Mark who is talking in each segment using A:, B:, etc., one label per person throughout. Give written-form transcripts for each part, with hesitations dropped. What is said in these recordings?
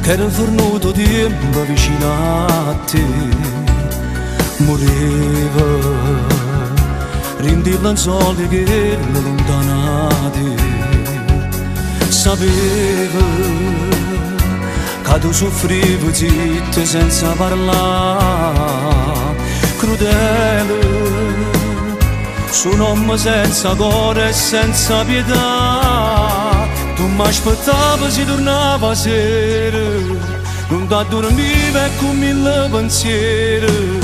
A: Che era fernuto tempo vicino a te. Moriva Rindi lenzuoli che erano allontanati. Sapevo che tu soffrivi zitto senza parlare. Crudele, su nome senza cuore e senza pietà. Tu mi aspettavi si tornava sera, non da dormiva e con mille pensieri.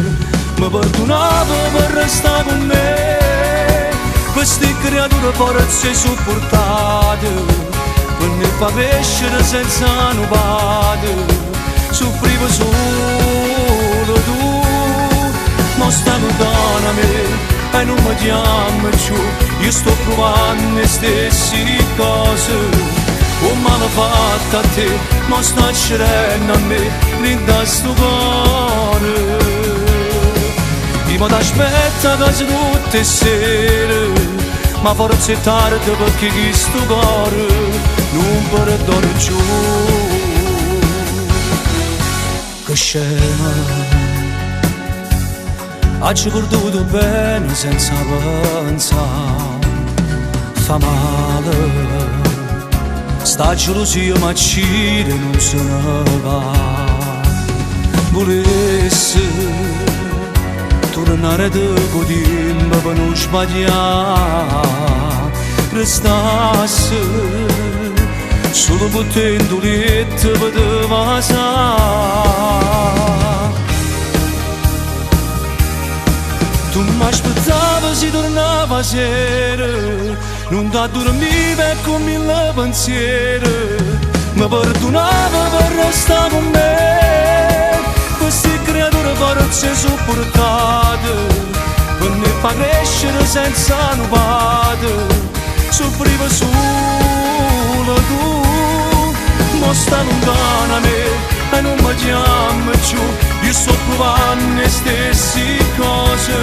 A: Mi perdonava per restare con me, queste creature forze sopportate, per ne fa crescere senza un padre, soffrivo solo tu, ma sta lontano a me e non mi chiami più, io sto provando le stesse cose, o male fatta a te, ma sta scendendo a me, rinda sto cuore. Io mi aspetto a casa tutte le sere, ma forse è tardi perché questo cuore non perdona più. Che scema, ha perduto bene senza pensare, fa male, sta gelosia ma uccide non se ne va. Volesse tornare da Godimba per non sbagliare, restasse solo potendo letto per te vasare. Tu mi aspettavi si tornava sera, non da dormiva e con mille pensieri, mi perdonava per restare con me, queste creature forze sopportate, per ne fa crescere senza un padre, soffriva solo tu, ma sta lontano a me e non mi chiami più, io sto provando le stesse cose,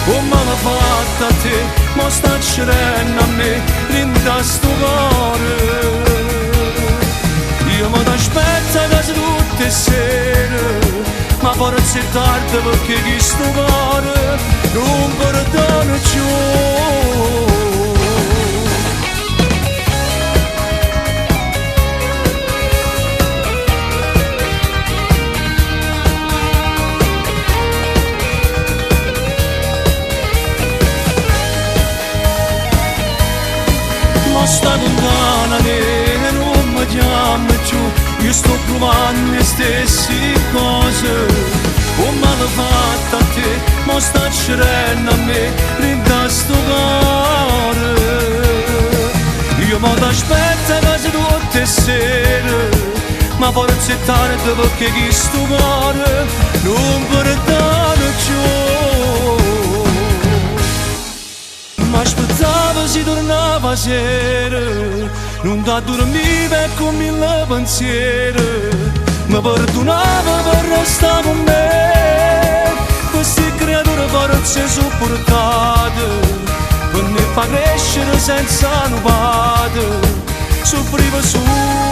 A: o male fatta a te, ma sta scendendo a me, rinda sto cuore. Io mi aspetto a casa tutte le sere, ma forse è tardi perché questo cuore non perdona più. Ma sta lontana e non mi chiama più, io sto provando le stesse cose, o male fatta a te, ma sta scendendo a me, rinda sto cuore. Io mi aspetto a casa tutte le sere, ma forse è tardi perché questo cuore non perdona più. Mi aspettavo si tornava sera, non da dormiva e con mille pensieri, mi perdonava per restare con me, queste creature forze sopportate, per ne fa crescere senza un padre, soffriva solo.